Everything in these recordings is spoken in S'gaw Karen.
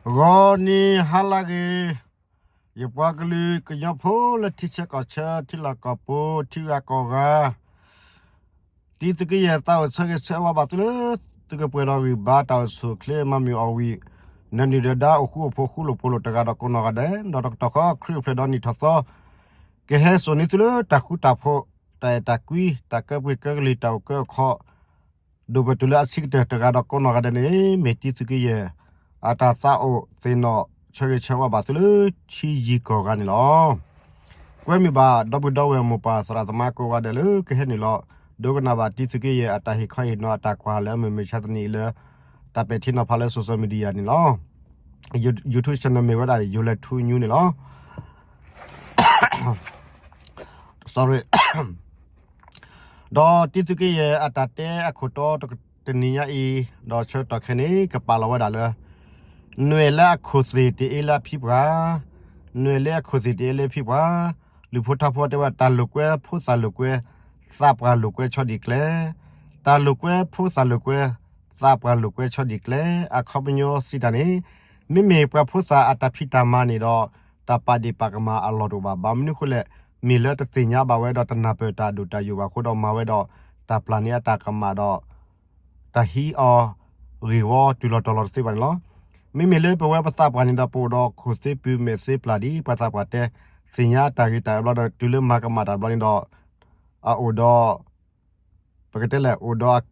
ဂီၤနံၤဟါလၢဂ့ၤ, ယပှၤကလုာ်ကညီဖိလၢထံဆၢကီၢ်ဆၢ ထံလီၢ်ကီၢ်ပူၤ ထံဂၤကီၢ်ဂၤ, တံသုးက့ယဲၢ်သးအိၣ်ဆၢဂ့ၤဆၢဝါဘၣ်သုလၢ သုကပှဲၤဒီးဂံၢ်ဘါတၢ်အိၣ်ဆူၣ်အိၣ်ချ့ မၤမုာ်အီၣ်ဝံၣ် နၢၤနံၣ်ဒၢဒါ အိၣ်ဃူအိၣ်ဖိး ဃူလိာ်ဖိးလိာ်တဂၤဒီးကိးနီၢ်ဂၤဒဲး, ဒီးတကတီၢ်ဃီ ခရံာ်အိၣ်ဖျဲၣ်ဒီးနံၣ်ထီၣ်သီ ကဟဲစိာ်န့ၢ်သုလၢတၢ်ဃူတၢ်ဖိး, တၢ်အဲၣ်တၢ်ကွံ, တၢ်ကၢပှ့ၤကၢကလံၤ, တၢ်အိၣ်ကၢအိၣ်ခီ ဒိၣ်ပတုၤလၢအဆံးကတၢၢ်တဂၤဒီးကိးနီၢ်ဂၤဒဲးန့ၣ် မ့ၢ်တံသုးက့ယဲၢ် အတၢ်သးအိၣ်သ့ၣ်နီၣ်ဆၢဂ့ၤဆၢဝါဘၣ်သုလၢထံယံၤကီၢ်ဂၤန့ၣ်လီၤ. ကွဲမုာ်ဘၣ်ဒီပုၢ်ဒီဝဲၢ်မိၢ်ပၢ်သရၣ်သမါကိးဂၤဒဲးလၢကဟဲနုာ်လီၤ ဒိကနၣ်ဘၣ်တံသုးက့ယဲၢ်အတၢ်ဟ့ၣ်ခီဟ့ၣ်နီၤ အတၢ်ကွၢ်လၢအမုၢ်မဆါတနံၤအံၤလၢ တၢ်ပဲာ်ထံနီၤဖးလၢ social media န့ၣ်လီၤ. YouTube channel မ့ၢ်ဝဲဒၣ် ယိၤလဲၤထူညူန့ၣ်လီၤ. ဒီးတံသုးက့ယဲၢ်အတၢ်တဲအခိၣ်တီတနံၤညါအံၤ, ဒီးဆၢကတီၢ်ခဲအံၤန့ၣ် ကပာ်လီၤဝဲဒၣ်လၢ နွဲၣ်လၢအခိၣ်သ့ၣ်တအ့လၢအဖံပှၢ်, နွဲၣ်လၢအခိၣ်သ့ၣ်တအ့လၢအဖံပှၢ်, လုၢ်ဖိထါဖိတဲဝဲ တၢ်လိာ်ကွဲဖိသၣ်လိာ်ကွဲ, သးပှၢ်လိာ်ကွဲဆီဒံးကျဲ, တၢ်လိာ်ကွဲဖိသၣ်လိာ်ကွဲ, သးပှၢ်လိာ်ကွဲဆီဒံးကျဲ, အခီပညီစံးတၢ်န့ၣ် မ့မ့ၢ်ပှၤဖိသၣ်အတၢ်ဖံးတၢ်မၤန့ၣ်ဒီး တၢ်ပာ်ဒ့ၣ်ပာ်ကမၣ်အလီၢ်တအိၣ်ဘၣ်. ဘၣ်မနုၤအဃိလဲၣ်, မ့ၢ်လၢတသ့ၣ်ညါဘၣ်ဝဲဒီးတနၢ်ပၢၢ်တၢ်ဒိၣ်တၢ်ယိာ်ဘၣ်အဃိဒီး မၤဝဲဒီးတၢ်ပျၢ်န့ၢ်အတၢ်ကမၣ်ဒီး တၢ်ဟံးအီၤဂ့ၢ်ဝီတုၤလီၤတီၤလီၤတသ့ဘၣ်န့ၣ်လီၤ. မ့မ့ၢ်လၢပဝဲပသးပှၢ်န့ၣ်ဒီး ပအိၣ်ဒီးခိၣ်သ့ပုၢ်မဲာ်သ့ပျၢ်ဒ်ပှၤသးပှၢ်တဲ, သ့ၣ်ညါတၢ်ဂ့ၤတၢ်အၢဘျီဒီး တုၤလၢမၤကမၣ်တၢ်ဘျီန့ၣ်ဒီး အအိၣ်ဒီး ပကတဲလဲၣ် အိၣ်ဒီး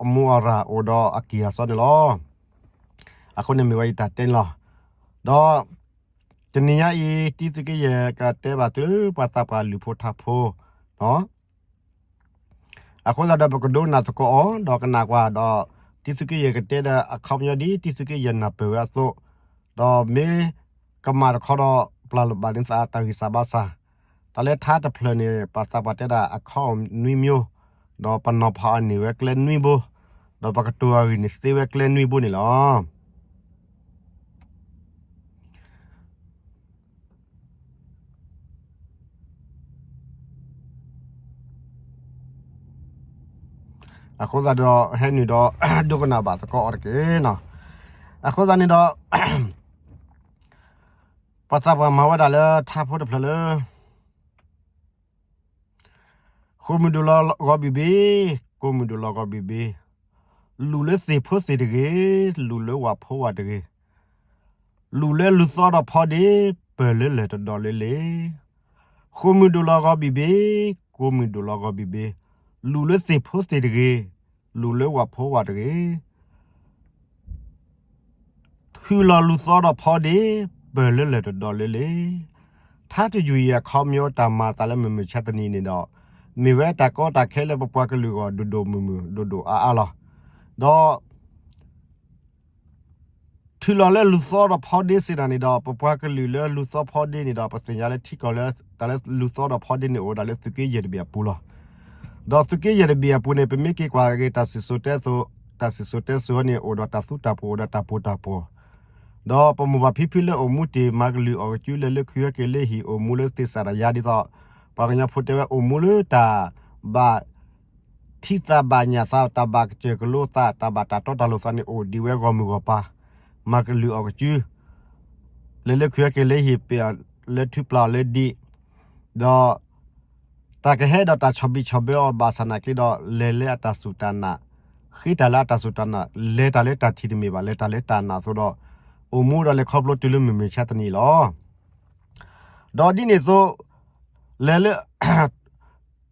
အမူအရၢ် အိၣ်ဒီးအကံၢ်အစီန့ၣ်လီၤ. အဃိန့ၣ်မ့ၢ်ဝဲယတၢ်တဲန့ၣ်လီၤ. ဒီးတနံၤညါအံၤ တံသုးက့ယဲၢ်ကတဲဘၣ်သုလၢပှၤသးပှၢ်လုၢ်ဖိထါဖိ အဃိသတးဒီး ပကဒိကနၣ်သကိးအီၤ ဒီးကနၣ်ကွၢ်ဒီး တံသုးက့ယဲၢ်ကတဲဒီးအခီပညီဒ် တံသုးက့ယဲၢ်နၢ်ပၢၢ်ဝဲအသိး, ဒီးမ့ၢ်ကမၣ်တခီဒီး ပျၢ်လိာ်ဘၣ်န့ၢ်သးတၢ်ဂံၢ်စၢ်ဘါစၢ်, တၢ်လၢထါတဖျၢၣ်န့ၣ် ပှၤသးပှၢ်တဲဒၣ်အခီနွံမျိုး, ဒီးပနီၤဖးအီၤန့ၢ်ဝဲကျဲနွံဘိ, ဒီးပကတိၤအဂ့ၢ်န့ၣ်သ့ဝဲကျဲနွံဘိန့ၣ်လီၤ. အဃိသတးဒီး ဟဲနုာ်ဒီး ဒိကနၣ်ဘၣ်သကိးအီၤတက့ၢ်နီၤ. အဃိသတးန့ၣ်ဒီး ပှၤသးပှၢ်မၤဝဲဒၣ်လၢထါဖိတဖျၢၣ်လၢ ဃိာ်မုၢ်ဒိၣ်လီၤဂီၤဘံၣ်ဘ့ၣ်, ကိာ်မုၢ်ဒိၣ်လီၤဂီၤဘံၣ်ဘ့ၣ်, လူၢ်လၢသ့ၣ်ဖိသ့ၣ်တဂ့ၤ, လူၢ်လၢဝၣ်ဖိဝၣ်တဂ့ၤ, လူၢ်လၢလူၤသီဒီးဖီဒ့, ပၢၢ်လၢလၢၢ်တဒီးလၢလ့ၤ, ဃိာ်မုၢ်ဒိၣ်လီၤဂီၤဘံၣ်ဘ့ၣ်, ကိာ်မုၢ်ဒိၣ်လီၤဂီၤဘံၣ်ဘ့ၣ်, လူၢ်လၢသ့ၣ်ဖိသ့ၣ်တဂ့ၤ, လူၢ်လၢဝၣ်ဖိဝၣ်တဂ့ၤ ထုးလီၤလူၤသီဒီးဖီဒ့, ပၢၢ်လၢလၢၢ်တဒီးလၢလ့ၤ. ထါတယုၢ်အံၤအခီပညီတၢ်မၤအသးလၢမုၢ်မုၢ်ဆါတနံၤန့ၣ်ဒီး မ့ၢ်ဝဲတၢ်ကီတၢ်ခဲလၢပပှၤကလုာ်အဂီၢ်ဒိၣ်ဒိၣ်မုၢ်မုၢ်ဒိၣ်ဒိၣ်အါအါလီၤ. ဒီး ထုးလီၤလၢလူၤသီဒီးဖီဒ့စံးတၢ်န့ၣ်ဒီး ပပှၤကလုာ်လၢလူၤသီဖီဒ့န့ၣ်ဒီး ပသ့ၣ်ညါလၢထံကီၢ်လၢ တၢ်လၢလူၤသီဒီးဖီဒ့န့ၣ် အိၣ်ဝဲဒၣ်လၢသုးက့ယဲၢ်တဘ့ၣ်အပူၤလီၤ. ဒီးသုးက့ယဲၢ်တဘ့ၣ်အပူၤန့ၣ် ပမ့ၢ်က့ၤကွၢ်က့ၤတၢ်စံၣ်စိၤတဲစိၤ, တၢ်စံၣ်စိၤတဲစိၤန့ၣ် အိၣ်ဒီးတၢ်သူတၢ်ပှီၤ အိၣ်ဒီးတၢ်ပီးတၢ်ပီ ဒီးပမိၢ်ပၢ်ဖံဖုလၢအိၣ်မူတ့ၢ်မၤကလုၢ်အီၣ်ကစုလၢလၢခုဟဲက့ၤလၢဟံၣ် အိၣ်မူလၢသ့ၣ်စၢ်တၢ်ယါဒ်သိး ပှၤကညီဖိတဲဝဲ အိၣ်မူလၢတၢ်ဘၣ် ထံသးဘၣ်ညၣ်သး တၢ်ဘၣ်ကစၢၢ်ကလိသး တၢ်ဘၣ်တၢ်တီတၢ်လိၤသးန့ၣ် အိၣ်ဒံးဝဲဂီၢ်မုၢ်ဂီၢ်ပၤ မၤကလုၢ်အီၣ်ကစု လၢလၢခုဟဲက့ၤလၢဟံၣ် ပ့ၤအီၤလၢထုပျၢ်အီၤလၢဒံး ဒီး တၢ်ကဟဲဒီးတၢ်ဆီၣ်ဘံၣ်ဆီၣ်ဘၢအီၤဘၣ်ဆၣ်နာ်က့ဒီး လဲၤလၢအတၢ်စူၢ်တၢ်နာ်, ဃ့တၢ်လၢအတၢ်စူၢ်တၢ်နာ်, လဲၤတၢ်လၢတၢ်ထံၣ်တမ့ၢ်ဘၣ်, လဲၤတၢ်လၢတၢ်နာ်အသိးဒီး အိၣ်မူဒီးလဲၤခီဖျိတုၤလၢမုၢ်မုၢ်ဆါတနံၤအံၤလီၤ. ဒီးဒ်န့ၣ်အသိး လဲၤလၢ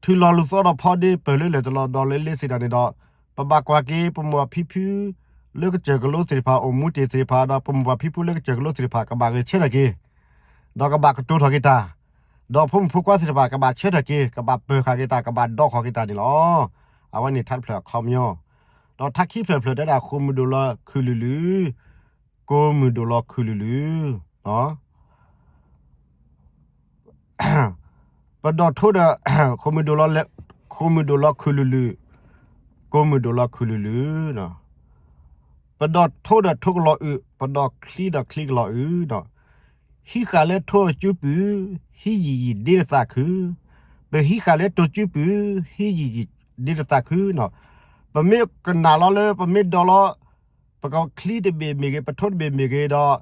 ထုးလီၤလူၤသီဒီးဖီဒ့ ပၢၢ်လၢလၢၢ်တဒီးလၢလ့ၤစံးတၢ်န့ၣ်ဒီး ပဘၣ်ကွၢ်က့ၤ ပမိၢ်ပၢ်ဖံဖု လၢကစၢၢ်ကလိသ့ၣ်တဖၣ် အိၣ်မူတ့ၢ်သ့ၣ်တဖၣ်ဒီး ပမိၢ်ပၢ်ဖံဖုလၢကစၢၢ်ကလိသ့ၣ်တဖၣ် ကဘၣ်ဂဲၤဆၢထၢၣ်က့ၤ ဒီးကဘၣ်ကတိၤထီၣ်က့ၤတၢ်, ဒီးဖိမုၣ်ဖိခွါသ့ၣ်တဖၣ် ကဘၣ်ဆၢထၢၣ်က့ၤ ကဘၣ်ပၢၤဃာ်က့ၤတၢ် ကဘၣ်ဒီးဃီၤက့ၤတၢ်န့ၣ်လီၤ. အဝဲန့ၣ်ထါတဖျၢၣ်အခီပညီ, ဒီးထါခံဖျၢၣ်တဖျၢၣ်တဲဒၣ် ဃိာ်မုၢ်ဒိၣ်လီၤခုၣ်လုာ်လုာ်, ကိာ်မုၢ်ဒိၣ်လီၤခုၣ်လုာ်လုာ် ပဒီးထိဒီး ဃိာ်မုၢ်ဒိၣ်လီၤ ဃိာ်မုၢ်ဒိၣ်လီၤခုၣ်လုာ်လုာ်, ကိာ်မုၢ်ဒိၣ်လီၤခုၣ်လုာ်လုာ်, ပဒီးထိဒီးထိကလီၤအုး, ပဒီးချံဒီးချံကလီၤအုး, ဟံးဃာ်လၢထိအစုပုၢ်, ဟံးယံာ်ယံာ်ဒ့တသးခု, ပဟံးဃာ်လၢထိစုပုၢ်, ဟံးယံာ်ယံာ်ဒ့တသးခု, ပမ့ၢ်ကနၣ်လီၤလၢ ပမ့ၢ်ဒီးလီၤ ပကချံတဘ့ၣ်မ့ၢ်ဂ့ၤ ပထိတဘ့ၣ်မ့ၢ်ဂ့ၤဒီး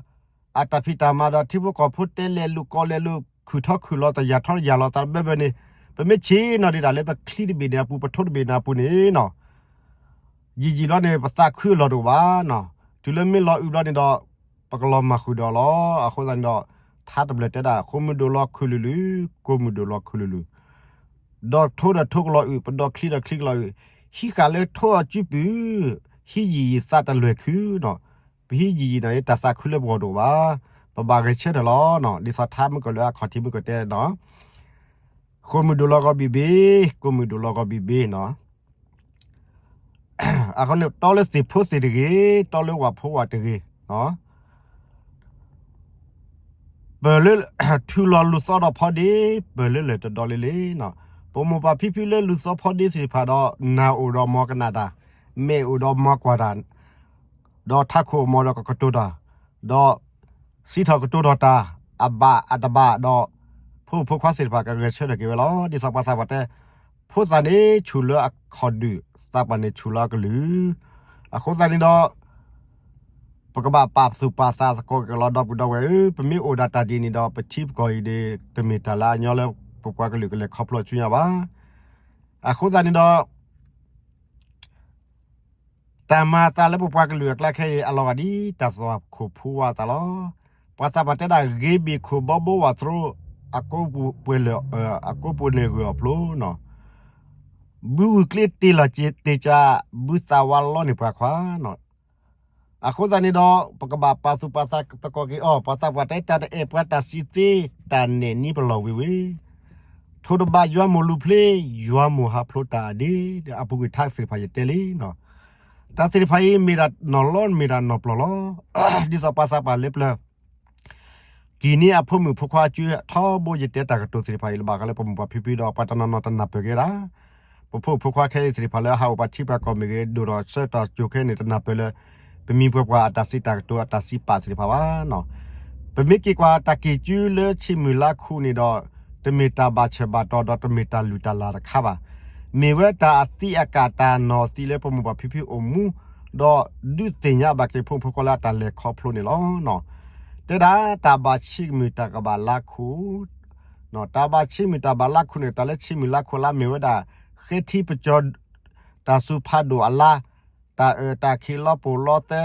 အတၢ်ဖံးတၢ်မၤဒီးထံဖိကီၢ်ဖိတဲလဲၤလူၤကီၢ်လဲၤလူၤ ခုၣ်ထီၣ်ခုၣ်လီၤ တၢ်ယၢ်ထီၣ်ယၢ်လီၤသးတဘၢဘၢန့ၣ် ပမ့ၢ်ဆ့ၣ်နီၤဒံးတၢ်လၢပချံတဘ့ၣ်န့ၣ်အပူၤ ပထိတဘ့ၣ်န့ၣ်အပူၤန့ၣ်နီၤ ယံာ်ယံာ်လီၤန့ၣ် ပသးခုအလီၢ်တအိၣ်ဘၣ်နီၤ. တုၤလၢမ့ၢ်လီၤအုးဘျီန့ၣ်ဒီး ပကလီၤမၢ်ဃုာ်ဒီးလီၤ. အဃိသတးန့ၣ်ဒီး ထါတဘျၢၣ်တဲဒၣ် ဃိာ်မုၢ်ဒိၣ်လီၤခုၣ်လုာ်လုာ်, ကိၢ်မုၢ်ဒိၣ်လီၤခုၣ်လုာ်လုာ်, ဒီးထိဒီးထိကလီၤအုး, ပဒီးချံဒီးချံကလီၤအုး, ဟံးဃာ်လၢထိအစုပူၤ, ဟံးယံာ်ယံာ်သးတလွဲၢ်ခုနီၤ. ပဟံးယံာ်ယံာ်န့ၣ် တၢ်သးခုလၢပဂီၢ်တအိၣ်ဘၣ်. ပဘၣ်ဂဲၤဆၢထၢၣ်လီၤနီၤ. ဒ်သိးထါမုၢ်ကီၢ်လၢအခီၣ်ထံးမုၢ်ကီၢ်တဲနီၤ ဃိာ်မုၢ်ဒိၣ်လီၤဂီၤဘံၣ်ဘ့ၣ်, ကိၢ်မုၢ်ဒိၣ်လီၤဂီၤဘံၣ်ဘ့ၣ်နီၤ. အဃိန့ၣ် တီလၢသ့ၣ်ဖိသ့ၣ်တဂ့ၤ, တီလၢဝၣ်ဖိဝၣ်တဂ့ၤ, ပၢၢ်လၢ ထုးလီၤလူၤသီဒီးဖီဒ့, ပၢၢ်လၢလၢၢ်တဒီလ့လ့နီၤ. ပမိၢ်ပၢ်ဖံဖုလၢလူၤသီဖီဒ့သ့ၣ်တဖၣ်ဒီး နၢ်အိၣ်ဒီးမ်ကနၣ်တၢ်, မဲာ်အိၣ်ဒီးမ်ကွၢ်တၢ် ဒီးထးခိၣ်အမီၤဒီးကကတိၤတၢ်, ဒီးစံးထီၣ်ကတိၤထီၣ်တၢ်, အဘၣ်အတဘၣ်ဒီး ဖိမုၣ်ဖိခွါသ့ၣ်တဖၣ်ကဂဲၤဆၢထၢၣ်က့ၤဝဲလီၤ. ဒ်သိးပှၤသးပှၢ်တဲ, ဖိသၣ်န့ၣ်ဆူၣ်လၢအခီၣ်ဒုၣ်, သးပှၢ်န့ၣ်ဆူၣ်လၢအကလုၢ်. အဃိသတးန့ၣ်ဒီး ပကဘၣ်ပာ်သူၣ်ပာ်သးသကိးက့ၤလီၤ ဒီပုၢ်ဒီဝဲၢ်ဧၢ, ပမ့ၢ်အိၣ်ဒၣ်တၢ်ဒ်န့ၣ်ဒီး ပထံပကီၢ်အံၤန့ၣ် တမ့ၢ်တၢ်လၢအညီလၢပပှၤကလုာ်ကလဲၤခီဖျိဆူညါဘၣ်. အဃိသတးန့ၣ်ဒီး တၢ်မၤအသးလၢပပှၤကလုာ်အကျါခဲအံၤ အလီၤဂာ်ဒ်တၢ်သွၣ်ခိၣ်ဖိဝါအသးလီၤ. ပှၤသးပှၢ်တဲဒၣ် ဂ့ၤဘ့ၣ်ခိၣ်ဘီဘိဝၣ်သရိာ် အကိးပူၤပှဲၤလၢာ်, အကိးပူၤန့ၣ်ဂၢၢ်အဖျိနီၤ. ဘုဂုာ်ကျ့တ့ၢ်လီၤတ့ၢ်ကၢ်, ဘုသးဝါလီန့ၢ်ပှၤခွါနီၤ. အဃိသတးန့ၣ်ဒီး ပကဘၣ်ပာ်သူၣ်ပာ်သးသကိးက့ၤအီၤ, ပှၤသးပှၢ်တဲ တၢ်တအဲၣ်ပှၤတၢ်စံးသ့, တၢ်နဲၣ်နံပလီၢ်ဝ့ၤဝ့ၤ, ထိၣ်တဘၣ်ယွၤမိၢ်လူၤဖျ့, ယွၤမိၢ်ဟးဖျိးတၢ်အဒ့, ဒီးအပူၤကွံာ်ထါသ့ၣ်တဖၣ်ယတဲလံနီၤ. တၢ်သ့ၣ်တဖၣ်အံၤ မ့ၢ်ဒၣ်နီၢ်လီ မ့ၢ်ဒၣ်နီၢ်ပျီၢ်လီၤ. ဒ်သိးပှၤသးပှၢ်လၢပျၢၤ ကံၣ်န့ၢ်အဖိမုၣ်ဖိခွါအစု ထီဘိယတဲတၢ်ကတိၤသ့ၣ်တဖၣ်အံၤ လၢဘၣ်ဃးလၢပမိၢ်ပၢ်ဖံဖုဒီး ပှၤတနီၤနီၤတနၢ်ပၢၢ်က့ၤဒၣ်. ပဖိမုၣ်ဖိခွါခဲအံၤသ့ၣ်တဖၣ်လၢဟးအိၣ်ပှၤထံပှၤကီၢ်မ့ၢ်ဂ့ၤ ဒိၣ်ထီၣ်ဆၢကတီၢ်ကၠိခဲအံၤန့ၣ် တနၢ်ပၢၢ်လၢ ပမိၢ်ပှၤပှၢ်အတၢ်စံးတၢ်ကတိၤအတၢ်စံးပာ်သ့ၣ်တဖၣ်ဘၣ်နီၤ. ပမ့ၢ်က့ၤကွၢ်တၢ်ကံၣ်ကၠူလၢဆံးမုၢ်လါခိၣ်န့ၣ်ဒီး တမ့ၢ်တၢ်ဘၣ်ဆၢဘၣ်တီၤဒီးတမ့ၢ်တၢ်လုၢ်တၢ်လၢ်တခါဘၣ်. မ့ၢ်ဝဲတၢ်အသံးအကာ်တၢ်နီၢ်သံးလၢပမိၢ်ပၢ်ဖံဖုအိၣ်မူ ဒီးဒုးသ့ၣ်ညါဘၣ်က့ၤဖိမုၣ်ဖိခွါလၢအတၢ်လဲၤခီဖျိန့ၣ်လီၤ. တဲဒၣ်တၢ်ဘၣ်ဆံးမုၢ်တၢ်ကဘၣ်လါခိၣ်, တၢ်ဘၣ်ဆံးမုၢ်တၢ်ဘၣ်လါခိၣ်န့ၣ် တၢ်လၢဆံးမုၢ်လါခိၣ်လါမ့ၢ်ဝဲဒၣ် ဃဲထံပကၠီၤ တၢ်စူၤဖးဒိၣ်အလါ, တၢ်အၢၣ်တၢ်ခံးလီၤပူၤလီၤသဲ,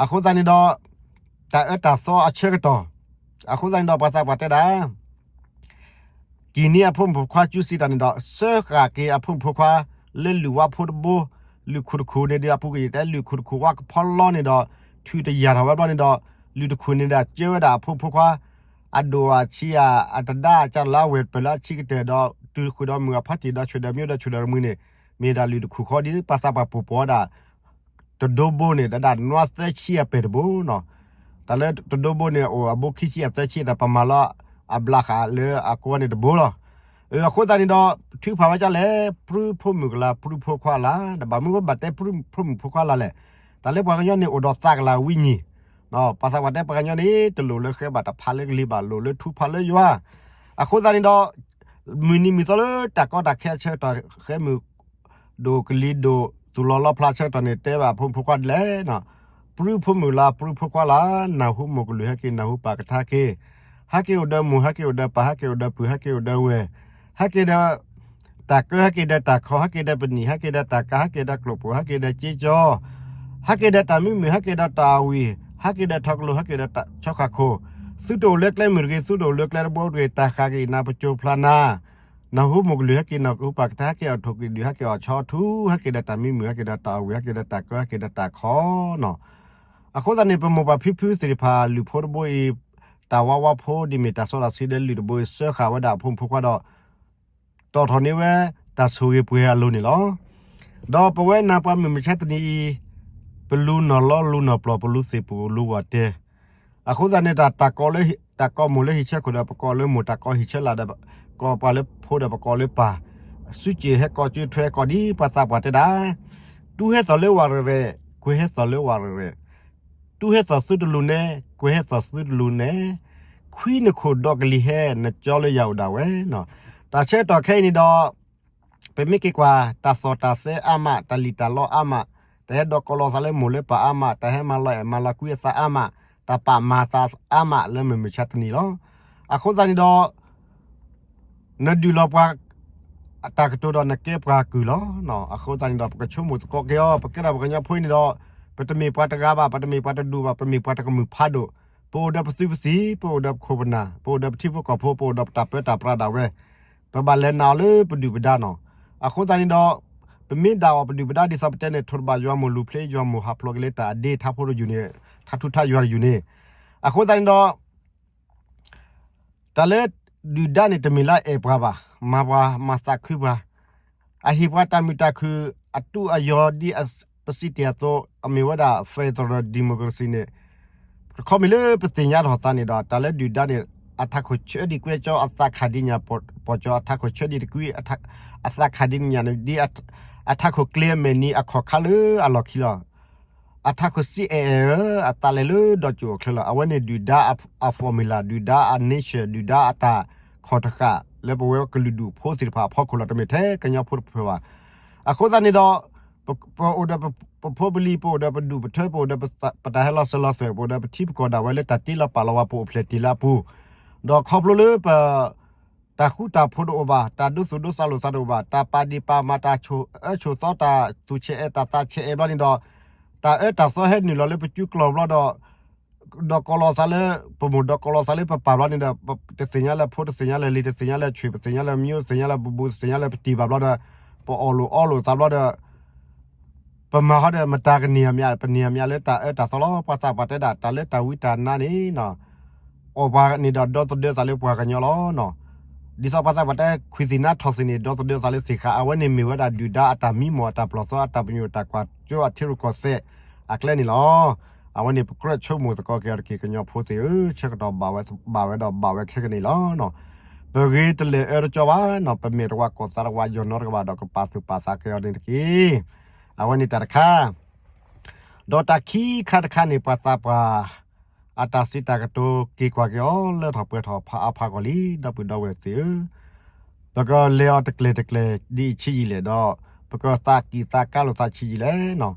အဃိသတးန့ၣ်ဒီး တၢ်အၢတၢ်သီအဆၢကတီၢ်, အဃိသတးန့ၣ်ဒီးပှၤသးပှၢ်တဲဒၣ် ကံၣ်န့ၢ်အဖိမုၣ်ဖိခွါစုစံးတၢ်န့ၣ်ဒီး စၢဃာ်က့ၤအဖိမုၣ်ဖိခွါ လၢလုၢ်ဝါဖိတဘိ, လုၢ်ခိၣ်တခိၣ်န့ၣ်ဒီး အပူၤကွံာ်တဲလုၢ်ခိၣ်တခိၣ်ဝါကဖီလီန့ၣ်ဒီး ထုးတယာ်ထီၣ်ဝဲဘျီန့ၣ်ဒီး လုၢ်တခိၣ်န့ၣ်ဒီး ကၢဝဲဒၣ်အဖိမုၣ်ဖိခွါ အဒိၣ်အဆံးဧါ အတဒါအကၢ်လၢအဝဲၢ်ပၢၢ်လၢအဆံးကတၢၢ်ဒီး တုၤဃုာ်ဒီးမုၢ်အဖါတံၢ်ဒီးဆၢဒီးမ့ၢ်ဒီးဆၢဒီးမုၢ်န့ၣ် မ့ၢ်ဒၣ်လုၢ်တခိၣ်ဃီဒ်ပှၤသးပှၢ်ပိာ်ပိာ်ဝဲဒၣ် တဒိဘိန့ၣ် ဒၣ်ဒၣ်နွါသၢဆံအပဲာ်တဘိနီၤ. တၢ်လၢတဒိဘိန့ၣ် အိၣ်အဘိခံဆံအသၢဆံဒီး ပမၤလီၤအဘျးဃာ်လၢအကိးန့ၣ်တဘိလီၤ. အဃိသတးန့ၣ်ဒီး ထုကဖၣ်ဝဲဒ်လဲၣ် ပြုဖိမုၣ်ကလၤ ပြုဖိခွါလၢ်, ဒီးဘၣ်မနုၤဘၣ်တဲပြုဖိမုၣ်ဖိခွါလၢ်လဲၣ်. တၢ်လၢပှၤကညီန့ၣ်အိၣ်ဒီးသးကလၤဝံၣ်ညံၣ်, ပှၤသးပှၢ်တဲပှၤကညီန့ၣ် တလိၣ်လၢဃဲဘၣ်တဖးလၢကလံၤဘၣ် လိၣ်လၢထုကဖၣ်လၢယွၤ. အဃိသတးန့ၣ်ဒီး မုၢ်နံၤမုၢ်သီလၢတၢ်ကီတၢ်ခဲအဆၢကတီၢ် ဃဲမုၢ်ဒိၣ်ကလံၤဒိၣ် သူၣ်လီၤလီဖျါဆၢကတီၢ်န့ၣ် တဲဘၣ်ဖိမုၣ်ဖိခွါဒ်လဲၣ်, ပြုဖိမုၣ်လၢ် ပြုဖိခွါလၢ်, နၢ်ဟူမိၢ်ကလုၢ်ဟဲက့ၤ နၢ်ဟူပၢ်ကထါက့ၤ, ဟဲက့ၤအိၣ်ဒီးမိၢ် ဟဲက့ၤအိၣ်ဒီးပၢ် ဟဲက့ၤအိၣ်ဒီးပုၢ် ဟဲက့ၤအိၣ်ဒီးဝဲၢ်, ဟဲက့ၤဒီး တၢ်ကၢ ဟဲက့ၤဒီးတၢ်ခီ ဟဲက့ၤဒီးပနံာ် ဟဲက့ၤဒီးတၢ်ကၤ ဟဲက့ၤဒီးကျိာ်ပိာ် ဟဲက့ၤဒီးက့ကၠီ ဟဲက့ၤဒီးတၢ်မံမုာ် ဟဲက့ၤဒီးတၢ်အဝံၣ် ဟဲက့ၤဒီးထီကလိၤ ဟဲက့ၤဒီးတၢ်ဆီဃာ်ခိၣ်, သုတအိၣ်လၢကျဲမုၢ်တဂ့ၤ သုတအိၣ်လၢကျဲတဘိတဂ့ၤ တၢ်ဃးက့ၤနၤ ပစိၤဖျါနၤ, နၢ်ဟူမိၢ်ကလုၢ်ဟဲက့ၤ နၢ်ဟူပၢ်ကထါ ဟဲက့ၤအီၣ်ထိၣ်ကံၣ်ဒုၣ် ဟဲက့ၤအီၣ်ဆီထူ ဟဲက့ၤဒီးတၢ်မံမုာ် ဟဲက့ၤဒီးတၢ်အဝံၣ် ဟဲက့ၤဒီးတၢ်ကၢ ဟဲက့ၤဒီးတၢ်ခီနီၤ. အဃိသတးန့ၣ် ပမိၢ်ပၢ်ဖံဖုသ့ၣ်တဖၣ် လုၢ်ဖိတဘိအံၤ တၢ်ဝါဝါဖိဒ်မ့ၢ်တၢ်စီတၢ်ဆှံလၢလုၢ်တဘိအံၤ စၢဃာ်ဝဲဒၣ်အဖိမုၣ်ဖိခွါဒီး တီၣ်ထီၣ်န့ၢ်ဝဲ တၢ်ဆိၣ်ဂ့ၤပှဲၤအလိၤန့ၣ်လီၤ. ဒီးပဝဲနၤပှၤမုၢ်မဆါတနံၤအံၤ ပလူၤနီၢ်လီလူၤနီၢ်ပျီၢ် ပလူၤသ့ၣ်ပလူၤဝၣ်တဲ, အဃိသတးန့ၣ် တၢ်ကိးမိၢ်လၢဟံၣ်ဆၢခိၣ်ဒီး ပကိးလၢမိၢ်, တၢ်ကိးဟံၣ်ဆၢလာ်ဒီး ကိးပှၤလၢဖိဒီး ပကိးလၢပၢ်, စုစ့ၣ်ဟဲကိးစုထွဲကိးဒ်ပှၤသးပှၢ်တဲဒၣ်, တူၢ်ဟဲသီၣ်လၢဝၣ်ရဲၣ်ရဲၣ်, ကွဲၤဟဲသီၣ်လၢဝၣ်ရဲၣ်ရဲၣ်, တူၢ်ဟဲသီၣ်သုတလူၤနဲ, ကွဲၤဟဲသီၣ်သုတလူၤနဲ, ခွံနခိၣ်ဒီကလံၤဟဲ နကၠီလၢယၤအိၣ်ဒၣ်ဝဲနီၤ. တၢ်ဆၢကတီၢ်ခဲအံၤန့ၣ်ဒီး ပမ့ၢ်က့ၤကွၢ် တၢ်သီၣ်တၢ်သဲအါမး တၢ်လံၣ်တၢ်လီအါမး, တ တၢ်ဟဲဒိးကီးလီၤသးလၢမိၢ်လၢပၢ်အါမး, တၢ်ဟဲမၤလီၤအဲၣ်မၤလီၤကွံအသးအါမး, တၢ်ပာ်မၤသးအါမးလၢမုၢ်မဆါတနံၤလီၤ. အဃိသတးန့ၣ်ဒီး နဒုးလီၤပှၤ တၢ်ကတိၤဒီးနကဲပှၤကုၢ်လီၤ. အဃိသတးန့ၣ်ဒီး ပကဆိကမိၣ်သကိးက့ၤအီၤ, ပကဲထီၣ်ပှၤကညီဖိအံၤန့ၣ်ဒီး ပတမ့ၢ်ပှၤတဂၤဘၣ်, ပတမ့ၢ်ပှၤတဒူၣ်ဘၣ်, ပမ့ၢ်ပှၤတကမုၢ်ဖးဒိၣ်, ပအိၣ်ဒီးပသုးပသံၣ်, ပအိၣ်ဒီးပခိၣ်ပနၢ်, ပအိၣ်ဒီးပထံဖိကီၢ်ဖိ, ပအိၣ်ဒီးပတၢ်ပၢတၢ်ပြးဒၣ်ဝဲ, ပဘၣ်လဲၤနာ်အီၤလၢပဒုၣ်ပဒါနီၤ. အဃိသတးန့ၣ်ဒီး ပမ့ၢ်ဒၣ်အီၤပဒုၣ်ပဒါဒ်သိးပတဲန့ၣ် ထိၣ်တဘၣ်ယွၤမိၢ်လူၤဖျ့ယွၤမိၢ်ဟးဖျိးက့ၤလၢတၢ်အဒ့ထါဖိတယုၢ်န့ၣ်, ထါထူထါယွၤတယုၢ်န့ၣ်. အဃိသတးန့ၣ်ဒီး တၢ်လၢဒုၣ်ဒါန့ၣ် တမ့ၢ်လၢအဲၣ်ပှၤဘၣ်, မၤပှၤ, မၤသးခုပှၤ, အဟ့ၣ်ပှၤတၢ်မုာ်တၢ်ခုၣ်, အတူးအယီၤဒ်ပစံးတ့ၢ်အသိး, အမ့ၢ်ဝဲဒၣ် federal democracy န့ၣ်, တခီမ့ၢ်လၢပသ့ၣ်ညါထီၣ်သးန့ၣ်ဒီး တၢ်လၢဒုၣ်ဒါန့ၣ် အထးခိၣ်ဆၢဒံးကွဲကၠီ အသးခးဒံးညၣ်ပီၤကၠီ, အထးခိၣ်ဆၢဒံးတကွံ, အသးခးဒံးညၣ်န့ၣ် ဒ်အထးခိၣ်ကျ့အမဲာ်နံၤ အခီၣ်ခါလၢအလီၢ်ခံလီၤ. အထးခိၣ်စံးအဲၣ်အဲၣ်ဧၢ, အသးလဲၤလၢဒီးကၠိၣ်အချၢလီၤ. အဝဲန့ၣ်ဒုၣ်ဒါအ formula, ဒုၣ်ဒါအ nature, ဒုၣ်ဒါအတၢ်ခီၣ်တဃာ် လၢပဝဲကလုာ်ဒူၣ်ဖိသ့ၣ်တဖၣ်အဖီခိၣ်လီၤ, တမ့ၢ်ထဲကညီဖိတဖုဘၣ်. အဃိသတးန့ၣ်ဒီး ပအိၣ်ဒီးပဖိပလံၤ, ပအိၣ်ဒီးပဒူၣ်ပထၢ, ပအိၣ်ဒီးပတၢ်ဟဲလီၤစၢၤလီၤသွဲၣ်, ပအိၣ်ဒီးပထံပကီၢ်ဒၣ်ဝဲလၢတၢ်တ့လီၤပာ်လီၤဝဲ ပအိၣ်ဖျဲၣ်တ့ၢ်လၢအပူၤ, ဒီးခီဖျိလၢပ တၢ်ဃူတၢ်ဖိးတအိၣ်ဘၣ်, တၢ်ဒိသူၣ်ဒိသးလိာ်သးတအိၣ်ဘၣ်, တၢ်ပာ်ဒ့ၣ်ပာ်မၤ, တၢ်ဆိၣ်အၢဆိၣ်သီ, တၢ်သူၣ်ဆဲးအဲးတၢ်သးဆဲးအဲးဘျီန့ၣ်ဒီး, တၢ်အၢတၢ်သီဟဲနုာ်လီၤလၢပစုကျိၤဘျီဒီး, ဒီးကီးလီၤသးလၢပမိၢ်, ဒီးကီးလီၤသးလၢပပၢ်ဘျီန့ၣ်ဒီး, တသ့ၣ်ညါလၢဖိ, တသ့ၣ်ညါလၢလံၤ, တသ့ၣ်ညါလၢဆွေ, တသ့ၣ်ညါလၢမၠိ, တသ့ၣ်ညါလၢပဘူး, တသ့ၣ်ညါလၢပတံၢ်ဘၣ်ဘျီဒီး, ပအီၣ်လိာ်အီလိာ်သးဘျီဒီး ပမၤဟီဒီး မတၤကန့ၢ်အမံၤ, ပန့ၢ်အမံၤလၢတၢ်အၢတၢ်သီလီၤ. ပှၤသးပှၢ်တဲဒၣ် တၢ်လၢတၢ်ဝံတၢ်နါန့ၣ်, အီၣ်ပှၤန့ၣ်ဒီး ဒီသဒၢသးလၢပှၤကညီလီၤ. ဒ်သိးပှၤသးပှၢ်တဲ ခွံၣ်သ့ၣ်နါထီၣ်သ့ၣ်န့ၣ် ဒီသဒၢသးလၢသ့ၣ်ဃး, အဝဲန့ၣ်မ့ၢ်ဝဲဒၣ်ဒုၣ်ဒါအတၢ်မံမီၢ်, အတၢ်ပျီၢ်သီ, အတၢ်ပညိၣ်တၢ်ကွၢ်စိအထံရူၢ်ကီၢ်သဲးအကျဲန့ၣ်လီၤ. အဝဲန့ၣ်ပကြၢးဆိကမိၣ်သကိးက့ၤအီၤတက့ၢ် ကညီဖိသ့ၣ်ဧၢ, ဆၢကတီၢ်ဘၣ်ဝဲဒီးဘၣ်ဝဲခဲကနံၣ်အံၤလီၤ. ပဂ့ၤတလၢာ်အၢတကၠီဘၣ်, ပမဲာ်တဝါ ကိၢ်သးတဝါ ယီၢ်နီတကဘၣ်ဒီး ကပာ်သူၣ်ပာ်သးက့ၤအီၤန့ၣ်တက့ၢ်. အဝဲန့ၣ်တၢ်တခါ ဒီးတၢ်ခံခါတခါန့ၣ် ပှၤသးပှၢ် အတၢ်စံးတၢ်ကတိၤ က့ၤကွၢ်က့ၤအီၤ လၢထီၣ်ပှဲၤထီၣ်ဖးအါဖးဂီၢ်လံ ဒီပုၢ်ဒီဝဲၢ်သ့ၣ်ဧၢ, ပကလဲၤအီၤတကျဲၤတကျဲၤဒ်အံၤဆံးယံာ်လဲၣ်ဒီး ပကသးကံၢ်သးကါလိာ်သးဆံးယံာ်လဲၣ်နီၤ.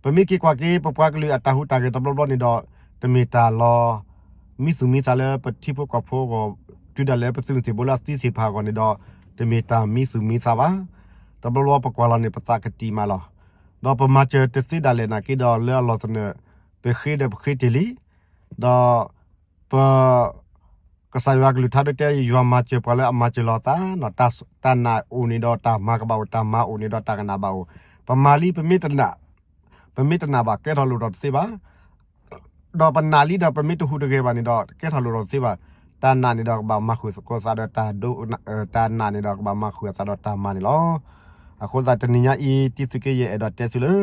ပမ့ၢ်က့ၤကွၢ်က့ၤ ပပှၤကလုာ်အတၢ်ဟူးတၢ်ဂဲၤတဘျီဘျီန့ၣ်ဒီး တမ့ၢ်တၢ်လီၤမံသူၣ်မံသးလၢပထံဖိကီၢ်ဖိအဂီၢ်, တုၤဒၣ်လဲာ်ပသုးမုၢ်သံၣ်ဘိလၢအသံသ့ၣ်ဖးအဂီၢ်န့ၣ်ဒီး တမ့ၢ်တၢ်မံသူၣ်မံသးဘၣ်. တဘျီဘျီပကွၢ်လီၤန့ၣ် ပသးကတံၢ်မးလီၤ. ဒီးပမၤစၢၤတသ့ဒၣ်လဲာ်နာ်က့ဒီး လၢအလီၢ်သနၢၣ် ပဃ့ဒီးပဃ့တ့ၢ်လံ, ဒီး ပ ကစၢ်ယွၤကလုၢ်ကထါဒိတဲ ယွၤမၤစၢၤပှၤလၢအမၤစၢၤလီၤအသး, တၢ်နာ်အိၣ်န့ၣ်ဒီးတၢ်မၤကဘၣ်အိၣ်, တၢ်မၤအိၣ်န့ၣ်ဒီးတၢ်ကနၣ်ဘၣ်အိၣ်. ပမၤလံ ပမ့ၢ်တနာ်, ပမ့ၢ်တနာ်ဘၣ် ကဲထီၣ်လိၣ်ထီၣ်တသ့ဘၣ်. ဒီးပနာ်လံဒီး ပမ့ၢ်တဟူးတဂဲၤဘၣ်န့ၣ်ဒီး ကဲထီၣ်လိၣ်ထီၣ်တသ့ဘၣ်. တၢ်နာ်န့ၣ်ဒီးကဘၣ်မၤဃုာ်သကိးသးဒီးတၢ်ဒိ, တၢ်နာ်န့ၣ်ဒီးကဘၣ်မၤဃုာ်အသးဒီးတၢ်မၤန့ၣ်လီၤ. အဃိသတးတနံၤညါအံၤ တံၤသုးက့ယအဲၣ်ဒိးတဲသုလၢ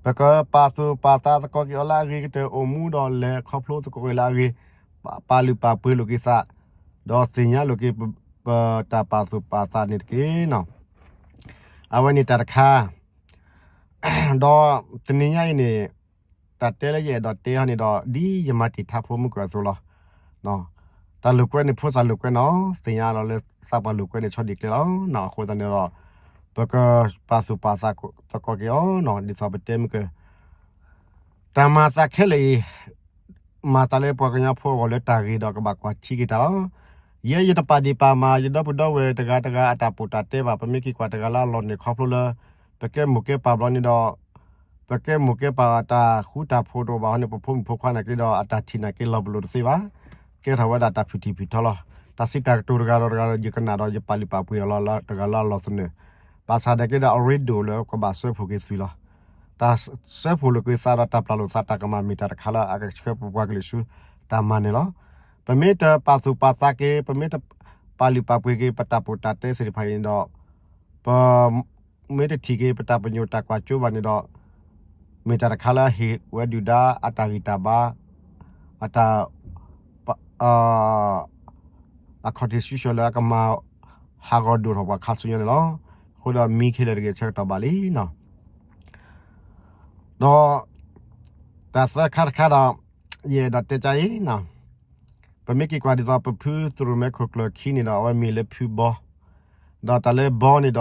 ပကပာ်သူၣ်ပာ်သးသကိးက့ၤအီၤလၢအဂ့ၤကတၢၢ် အိၣ်မူဒီးလဲၤခီဖျိသကိးက့ၤလၢအဂ့ၤ, ပာ်လုၢ်ပာ်ပှ့ၤလိာ်က့ၤသး, ဒီးသ့ၣ်ညါလိာ်က့ၤ ပတၢ်ပာ်သူၣ်ပာ်သးန့ၣ်တက့ၢ်နီၤ. အဝဲန့ၣ်တၢ်တခါ ဒီးတနံၤညါအံၤန့ၣ် တၢ်တဲလၢယအဲၣ်ဒိးတဲဟီန့ၣ်ဒီး ဒ်ယမၤတ့ၢ်ထါဖိမုၢ်ကၢၢ်အသိးလီၤ. တၢ်လိာ်ကွဲန့ၣ် ဖိသၣ်လိာ်ကွဲနီၤ, သ့ၣ်ညါလီၤလၢသးပှၢ်လိာ်ကွဲန့ၣ် ဆီဒံၣ်ကျဲလီၤ. အဃိသတးန့ၣ်ဒီး ပကပာ်သူၣ်ပာ်သးသကိးက့ၤအီၤနီၤ, ဒ်သိးပတဲမုၢ်ကၢၢ် တၢ်မၤသးခဲလၢာ်အံၤ မၤသးလၢပှၤကညီဖိအဂီၢ်လၢတၢ်ဂ့ၤဒီးကဘၣ်ကွၢ်ထံက့ၤတၢ်လီၤ. ယဲယတပာ်ဒ့ၣ်ပာ်မၤ ယဒီပုၢ်ဒီဝဲၢ်တဂၤတဂၤအတၢ်ပီးတၢ်တဲဘၣ်. ပမ့ၢ်က့ၤကွၢ်တဂၤလၢအလီၢ်န့ၣ် ခီဖျိလၢ ပကဲမိၢ်ကဲပၢ်ဘျီန့ၣ်ဒီး ပကဲမိၢ်ကဲပၢ်အတၢ်ဃူတၢ်ဖိးတအိၣ်ဘၣ်ဟီန့ၣ် ပဖိမုၣ်ဖိခွါနာ်က့ဒီး အတၢ်ထံၣ်နာ်က့လီၤပလိာ်တသ့ဘၣ်. ကဲထီၣ်ဝဲဒၣ်တၢ်ဖုၣ်ထံၣ်ဖုၣ်ထီလီၤ. တၢ်စံးတၢ်ကတိၤတဂၤဒီးတဂၤဒီး ယကနၣ်ဒီးယပာ်လုၢ်ပာ်ပှ့ၤအီၤလီၤ တဂၤလၢအလီၢ်သနၢၣ်. ဘၣ်ဆၣ်နာ်က့ဒီး အရ့ဒိၣ်လၢကဘၣ်စၢဖှိၣ်က့ၤသုးလီၤ. တၢ်စၢဖှိၣ်လိာ်က့ၤသးဒီးတၢ်ပျၢ်လိာ်သးတၢ်ကမၣ် မ့ၢ်တၢ်တခါလၢအကဆှၢပပှၤကလုာ်ဆူတၢ်မၤန့ၣ်လီၤ. ပမ့ၢ်တပာ်သူၣ်ပာ်သးက့ၤ, ပမ့ၢ်တပာ်လုၢ်ပာ်ပှ့ၤက့ၤ ပတၢ်ပီးတၢ်တဲသ့ၣ်တဖၣ်အံၤန့ၣ်ဒီး ပ မ့ၢ်တထံၣ်က့ၤ ပတၢ်ပညိၣ်တၢ်ကွၢ်စိဘၣ်န့ၣ်ဒီး မ့ၢ်တၢ်တခါလၢအဟ့ၣ်ဝဲဒုၣ်ဒါအတၢ်ဂံၢ်တၢ်ဘါ, အတၢ် အခီၣ်ထံးဆူၣ်ဆှၢလၢအကမၤ ဟးဂီၤဒိၣ်ထီၣ်ပှၤခါဆူညါန့ၣ်လီၤ. အဃိဒီးမံခဲလၢာ်တဂ့ၤ ဆၢကတီၢ်ဘၣ်လံနီၤ. ဒီး တၢ်သၢခါတခါဒီး ယအဲၣ်ဒိးတဲကါအံၤ, ပမ့ၢ်က့ၤကွၢ်ဒ်သိး ပဖုသရၣ်မဲခိၣ်ကျၢၢ်ခံန့ၣ်ဒီး အဝဲမံၤလၢဖုဘီ, ဒီးတၢ်လၢဘီန့ၣ်ဒီး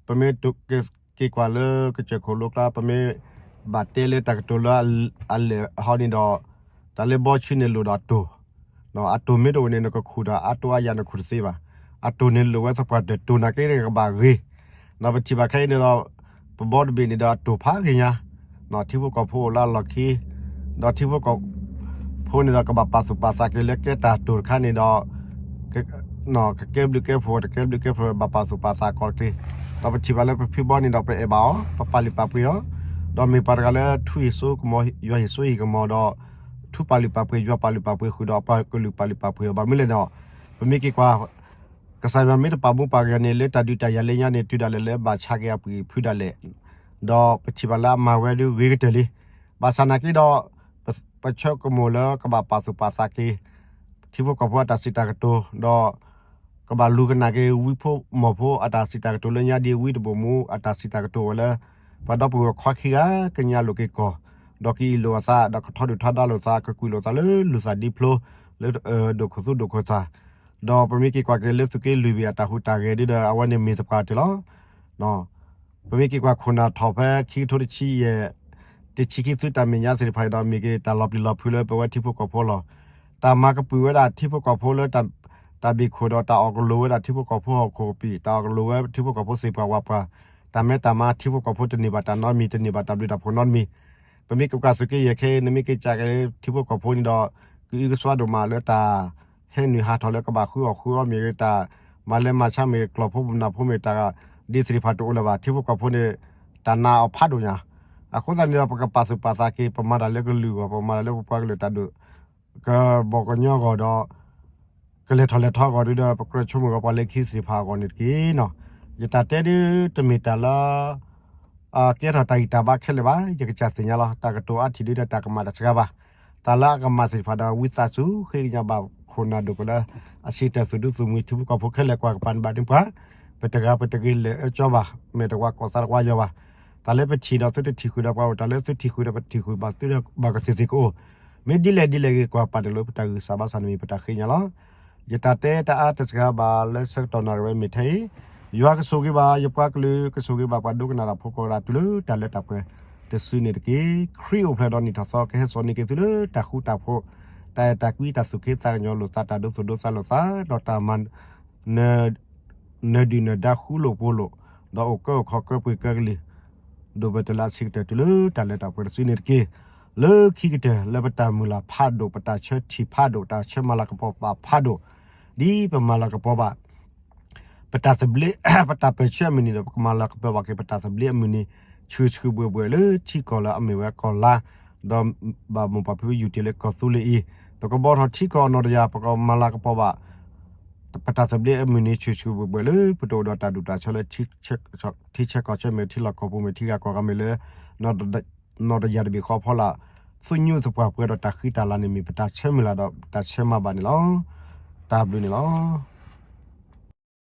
ပမ့ၢ်တက့ၤ ပမ့ၢ်က့ၤကွၢ်လၢကစၢၢ်ခိၣ်လိကျါ ပမ့ၢ်ဘၣ်တဲလၢတၢ်ကတိၤလၢအလဲၤဟီန့ၣ်ဒီး တၢ်လၢဘီဆူန့ၣ်လိၣ်ဒီးအတိၢ်, အတိၢ်မ့ၢ်တအိၣ်န့ၣ် နကခူၣ်ဒီးအါတိၢ်အါယၤနခူၣ်တသ့ဘၣ်. အတိၢ်န့ၣ်လိၣ်ဝဲသပှၢ်တၢၢ် တိၢ်နာ်က့ကဘၣ်ဂ့ၤ, ဒီးပထံၣ်ဘၣ်ခဲအံၤန့ၣ်ဒီး ပဘီတဘ့ၣ်န့ၣ်ဒီးအတိၢ်ဖးဂ့ၤညါ, ထံဖိကီၢ်ဖိအိၣ်လၢအလီၢ်ခံ, ဒီးထံဖိကီၢ်ဖိန့ၣ်ဒီးကဘၣ်ပာ်သူၣ်ပာ်သးက့ၤလၢကဲတၢ်တိၢ်တခါန့ၣ်ဒီး ကကဲဘျုးကဲဖှိၣ် တကဲဘျုးကဲဖှိၣ် ဘၣ်ပာ်သူၣ်ပာ်သးကီးတက့ၢ်. ဒီးပထံၣ်ဘၣ်လၢပဖံဘီန့ၣ်ဒီး ပအဲၣ်ဘၣ်အီၤ ပပာ်လုၢ်ပာ်ပှ့ၤအီၤ, ဒီးမ့ၢ်ပှၤတဂၤလၢထူဟံၣ်စိကမီၤ ယွၤဟံၣ်စိဟံၣ်ကမီၤဒီး ထူပာ်လုၢ်ပာ်ပှ့ၤ ယွၤပာ်လုၢ်ပာ်ပှ့ၤဃုာ်ဒီး ပှၤကလုာ်ပာ်လုၢ်ပာ်ပှ့ၤအီၤ ဘၣ်မနုၤလဲၣ်န့ၣ်, ပမ့ၢ်က့ၤကွၢ် ကစၢ်ယွၤမ့ၢ်တပာ်မူပာ်ဂဲၤန့ၣ် လၢတၢ်ဒုးတၢ်ယၤလၢညါန့ၣ် တုၤဒၣ်လဲာ်လၢဘၣ်ဆါက့ၤအပှံာ်ဖုဒၣ်လဲာ်, ဒီးပထံၣ်ဘၣ်လၢအမၤဝဲဒုးဂ့ၤကတၢၢ်လံ. ဘၣ်ဆၣ်နာ်က့ဒီး ပဆၢကမီၤလၢကဘၣ်ပာ်သူၣ်ပာ်သးက့ၤ ထံဖိကီၢ်ဖိအတၢ်စံးတၢ်ကတိၤ ဒီး ကဘၣ်လူၤကနၣ်က့ၤဝံဖိမီၢ်ဖိအတၢ်စံးတၢ်ကတိၤလၢညါဒ် ဝံတဘိၣ်မူအတၢ်စံးတၢ်ကတိၤဝဲလၢ ပှၤဒီပုၢ်ဝဲၢ်ခွါခံဂၤ ကညးလိာ်က့ၤကီၢ်, ဒီးကအံးလိာ်အသး ဒီးကထီဒုၣ်ထီဒါလိာ်သး ကကွံာ်လိာ်သးလၢလူၤသးဒ်ဖျိ လၢဒိၣ်ခိၣ်သူဒိၣ်ခိၣ်သး, ဒီးပမ့ၢ်က့ၤကွၢ်က့ၤလၢသုးက့လွံၢ်ဘ့ၣ်အတၢ်ဟူးတၢ်ဂဲၤဒ်ဒီး အဝဲန့ၣ်မ့ၢ်သပှၢ်တၢၢ်လီၤ. ပမ့ၢ်က့ၤကွၢ်ခိၣ်နၢ်ထီၣ်ဖဲခံကထိတဆံယဲၢ် တဆံခံ သုတၢ်မဲာ်ညါသ့ၣ်တဖၣ်အံၤဒီး မ့ၢ်က့ၤတၢ်လီၤပျံၤလီၤဖုးလၢပဝဲထံဖိကီၢ်ဖိလီၤ. တၢ်မၤကပုာ်ဝဲဒၣ်ထံဖိကီၢ်ဖိလၢ တၢ်ဘ့ၣ်ခိၣ်ဒီးတၢ်အီၣ်ကလိၤဝဲဒၣ်ထံဖိကီၢ်ဖိဟီၣ်ခိၣ်ကပံာ် တၢ်အီၣ်ကလိၤဝဲထံဖိကီၢ်ဖိသ့ၣ်ပှၢ်ဝၣ်ပှၢ် တၢ်မဲတၢ်မါထံဖိကီၢ်ဖိတန့ၢ်ဘၣ်တၢ်နီတမံၤ တန့ၢ်ဘၣ်တၢ်ဘျုးတၢ်ဖှိၣ်နီတမံၤ. ပမ့ၢ်က့ၤကွၢ်သုးက့ယဲၢ်ခဲအံၤ နမ့ၢ်က့ၤကးက့ၤလၢထံဖိကီၢ်ဖိန့ၣ်ဒီး ကအုကစွါဒိၣ်မးလၢတၢ် ဟဲနုာ်ဟးထီၣ်လၢကဘၣ်ဃုအီၣ်ဃုအီမ့ၢ်ဂ့ၤ တၢ်မၤလဲၤမၤဆါမ့ၢ်ဂ့ၤ ကျီၢ်ဖိပနၢ်ဖိမ့ၢ်တၢ်ဒ်သ့ၣ်တဖၣ်တအိၣ်လၢၤဘၣ် ထံဖိကီၢ်ဖိန့ၣ် တၢ်နာ်အီၤဖးဒိၣ်ညါ. အဃိသတးန့ၣ်ဒီး ပကပာ်သူၣ်ပာ်သးက့ၤ ပမၤတၢ်လၢကလုာ်အဂီၢ် ပမၤတၢ်လၢပပှၤကလုာ်တၢ်ဒုး ကဘီကညီအဂီၢ်ဒီး ကလဲၤထီၣ်လဲၤထီအဂီၢ်ဒ်ဒီး ပကြၢးဆိကမိၣ်ဂီၤပှၤလၢခံသ့ၣ်တဖၣ်အဂီၢ်န့ၣ်တက့ၢ်နီၤ. ယတၢ်တဲဒ်တမ့ၢ်တၢ်လၢ ကဲထီၣ်တၢ်ဂံၢ်တၢ်ဘါခဲလၢာ်ဘၣ် ယကစၢ်သ့ၣ်ညါလီၤ. တၢ်ကတိၤအါထံၣ်ဒ်ဒီးတၢ်ကမၣ်တစှၤဘၣ်. တၢ်လၢအကမၣ်သ့ၣ်တဖၣ်ဒီး ဝံသးစူၤဃ့ကညးဘၣ်ခိၣ်နၢ်ဒိၣ်ကလၢ အစံးတၢ်သူၣ်ဒူသူၣ်မှံၤ ထံဖိကီၢ်ဖိခဲလၢာ်ကွၢ်ကပၤန့ၣ်ဘၣ်န့ၣ်ပှၤ ပတဂၤပတဂ့ၤလဲၤအၢကၠီဘၣ် မဲာ်တဝါကိးသးတဝါယီၤဘၣ်. တၢ်လၢပထံၣ်ဒီးသုတထံၣ်ဃုာ်ဒီးပှၤအိၣ် တၢ်လၢသုထံၣ်ဃုာ်ဒီးပထံၣ်ဃုာ်ဘၣ်သုတဘၣ်ကသ့ၣ်သ့ၣ်ကအိၣ် မ့ၢ်ဒ်လဲၣ်ဒ်လဲၣ်ဂ့ၤကွၢ်ပာ်တလိၣ် ပတၢ်ဂံၢ်စၢ်ဘါစၢ်န့ၣ်မ့ၢ်ပတၢ်ဃ့ကညးလီၤ. ယတၢ်တဲတၢ်အါတစှၤဘၣ်လၢဆၢကတီၢ်နၣ်ရံၣ်ဝဲမ့ၢ်ထဲအံၤ, ယွၤကဆိၣ်ဂ့ၤဘၣ် ယပှၤကလုာ် ကဆိၣ်ဂ့ၤဘၣ်ပှၤဒိကနၣ်တၢ်ဖိကိးဂၤဒဲးတုၤလၢတၢ်လၢတၢ်ပှဲၤတစုန့ၣ်တက့ၢ်. ခရံာ်အိၣ်ဖျဲၣ်ဒီးနံၣ်ထီၣ်သီ ကဟဲစိာ်န့ၢ်က့ၤသုလၢတၢ်ဃူတၢ်ဖိး, တၢ်အဲၣ်တၢ်ကွံ တၢ်သူၣ်က့သးကညီၤလိာ်သး တၢ်ဒိသူၣ်ဒိသးလိာ်သး ဒီးတၢ်မၤ နၢၤဒုၣ်နၢၤဒါဃူလိာ်ဖိးလိာ်, ဒီးအိၣ်ကၢအိၣ်ခီကၢပှ့ၤကၢကလံၤ, ဒိၣ်ပတလၢအဆံးကတၢၢ်တုၤလၢတၢ်လၢတၢ်ပှဲၤတစုန့ၣ်တက့ၢ်. လၢခံကတၢၢ် လၢပတၢ်မုၢ်လၢ်ဖးဒိၣ် ပတၢ်ဆၢထံၣ်ဖးဒိၣ် တၢ်ဆၢမၤလၤကပီၤဘၣ်ဖးဒိၣ်, ဒ်ပမၤလၤကပီၤဘၣ် ပတၢ်သဘျ့ ပတၢ်ပၢၢ်ဆၢအမုၢ်နံၤဒီး ပကမၤလၤကပီၤဘၣ်က့ၤပတၢ်သဘျ့အမုၢ်နံၤ ဆှုၣ်ဆှုၣ်ဘှဲၣ်ဘှဲၣ်လၢထံကီၢ်လၢအမ့ၢ်ဝဲကီၢ်လါ, ဒီးဘၣ်မိၢ်ပၢ်ဖံဖုယူၢ်တ့ၢ်လၢကီၢ်သူလ့ၤအံၤ, ပကဘီထီၣ်ထံကီၢ်အနီၢ်တယၢ် ပကမၤလၤကပီၤဘၣ် ပတၢ်သဘျ့အမုၢ်နံၤ ဆှုၣ်ဆှုၣ်ဘှဲၣ်ဘှဲၣ်လၢ ပတအိၣ်ဒီးတၢ်ဒူၣ်တၢ်ဆၢလၢ ထံဆၢကီၢ်ဆၢမ့ၢ် ထံလီၢ်ကီၢ်ပူၤမ့ၢ် ထံဂၤကီၢ်ဂၤမ့ၢ်လၢ နီၢ်တယၢ်တဘ့ၣ်ဃီဖီလာ် သူၣ်ညိၣ်သပှၢ်ပှဲၤဒီးတၢ်ဃံတၢ်လၤန့ၣ်မ့ၢ် ပတၢ်ဆၢမုၢ်လၢ်ဒီးတၢ်ဆၢမၤဘၣ်န့ၣ်လီၤ. တၢ်ဘျုးန့ၣ်လီၤ.